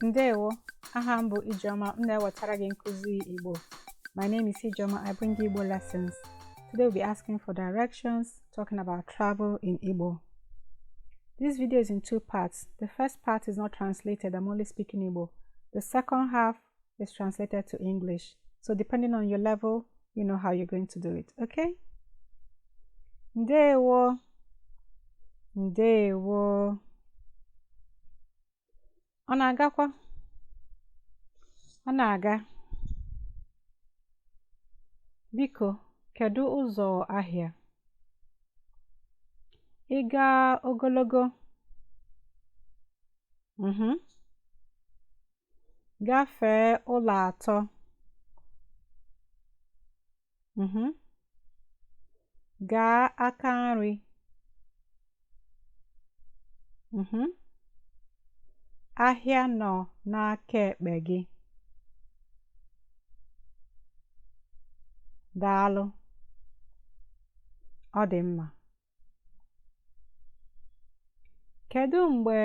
Ndewo, aha m bụ Ijeọma, m na-ewetara gị nkụzi Igbo. My name is Ijeọma, I bring you Igbo lessons. Today we'll be asking for directions, talking about travel in Igbo. This video is in two parts. The first part is not translated, I'm only speaking Igbo. The second half is translated to English. So depending on your level, you know how you're going to do it, okay? Ndewo, ndewo. Ọ na-agakwa? Ọ na-aga. Biko, kedu ụzọ ahịa? Ị gaa ogologo. Gafee ụlọ atọ. Gaa aka nri. Ahịa nọ n'aka ekpe gị. Daalụ. Ọ dị mma. Kedu mgbe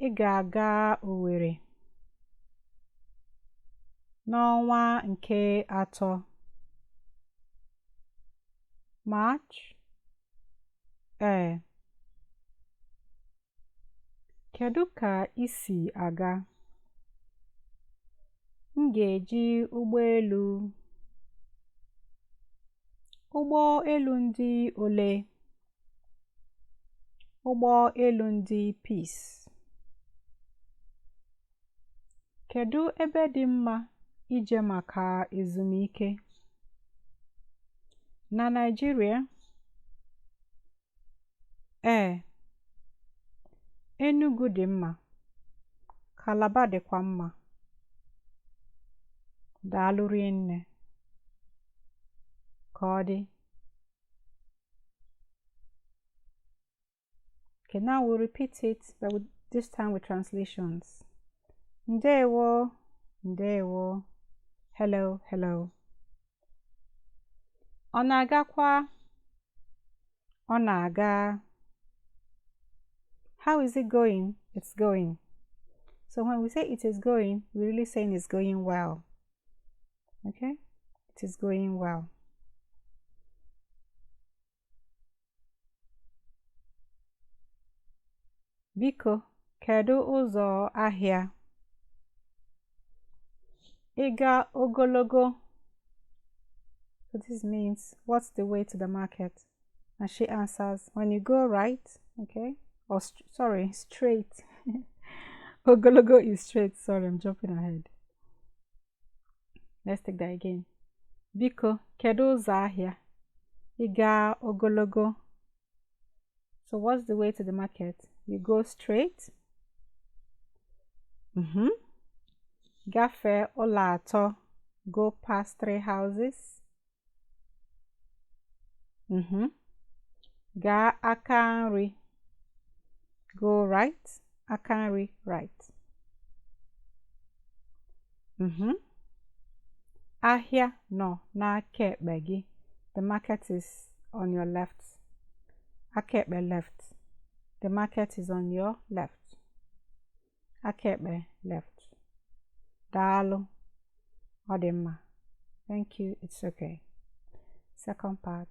ị ga-aga Owerri? N'ọnwa nke atọ. March? Ee. Kedu ka ị si aga? M ga-eji ụgbọelu. Ụgbọelu ndị ole? Ụgbọelu ndị Peace. Kedu ebe dị mma ije maka ezumike? Na Naịjirịa? Ee. Enugu dị mma. Calabar dịkwa mma. Daalụ rinne. Ka ọ dị. Okay, now we'll repeat it, but this time with translations. Ndewo, ndewo, hello, hello. Ọ na-agakwa? Ọ na-aga. How is it going? It's going. So when we say it is going, we're really saying it's going well. Okay? It is going well. Biko, kedu ụzọ ahịa? Ịga ogologo. So this means, what's the way to the market? And she answers, when you go right, okay, or sorry, straight. Ogologo is straight. Sorry, I'm jumping ahead. Let's take that again. Biko, kedu ụzọ ahịa? Ịga ogologo. So what's the way to the market? You go straight. Gafee ụlọ atọ. Go past 3 houses. Gaa aka nri. Go right. Aka nri, right. Ahịa nọ n'aka ekpe gị. The market is on your left. Aka ekpe left. The market is on your left. Aka ekpe left. Daalụ. Ọ dị mma. Thank you. It's okay. Second part.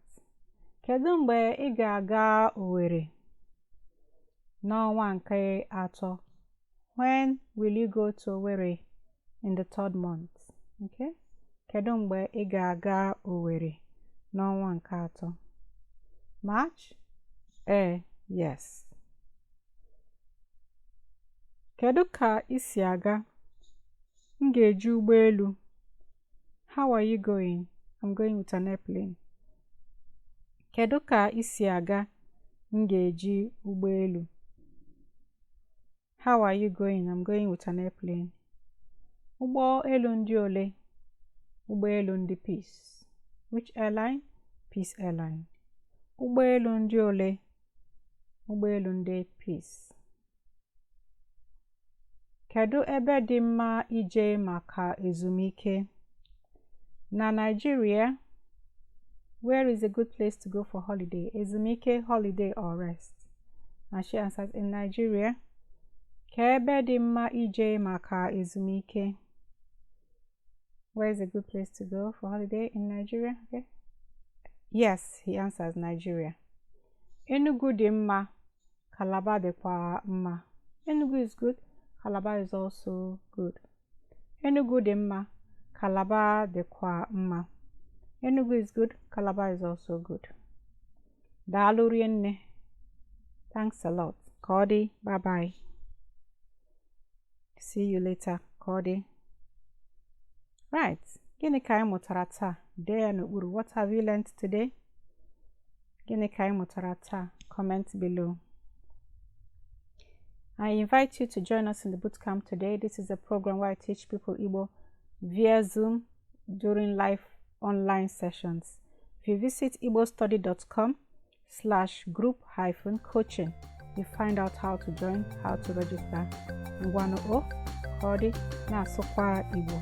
Kedu mgbe ị ga-aga Owerri? N'ọnwa nke atọ. When will you go to Owerri? In the third month. Okay? Kedu mgbe ị ga-aga Owerri? N'ọnwa nke atọ. March? Ee, yes. Kedu ka ị si aga? M ga-eji ụgbọelu. How are you going? I'm going with an airplane. Kedu ka ị si aga? M ga-eji ụgbọelu. How are you going? I'm going with an airplane. Ụgbọelu ndị ole? Ụgbọelu ndị Peace. Which airline? Peace Airline. Ụgbọelu ndị ole? Ụgbọelu ndị Peace. Kedu ebe dị mma ije maka ezumike? Na Nigeria, where is a good place to go for holiday? Ezumike, holiday or rest? And she answers, in Nigeria. Kee ebe dị mma ije maka ezumike? Where is a good place to go for holiday in Nigeria? Okay. Yes, he answers, Nigeria. Enugu dị mma, Calabar dịkwa mma. Enugu is good, Calabar is also good. Enugu dị mma, Calabar dịkwa mma. Enugu is good, Calabar is also good. Daalụ rinne. Thanks a lot. Ka ọ dị, bye bye. See you later. Ka ọ dị. Right. Gịnị ka anyị mụtara taa? Dee ya n'okpuru. What have you learned today? Gịnị ka anyị mụtara taa? Comment below. I invite you to join us in the bootcamp today. This is a program where I teach people Igbo via Zoom during live online sessions. If you visit igbostudy.com/group-coaching, you find out how to join, how to register. Ngwanụ o, ka ọ dị, na-asụkwa Igbo.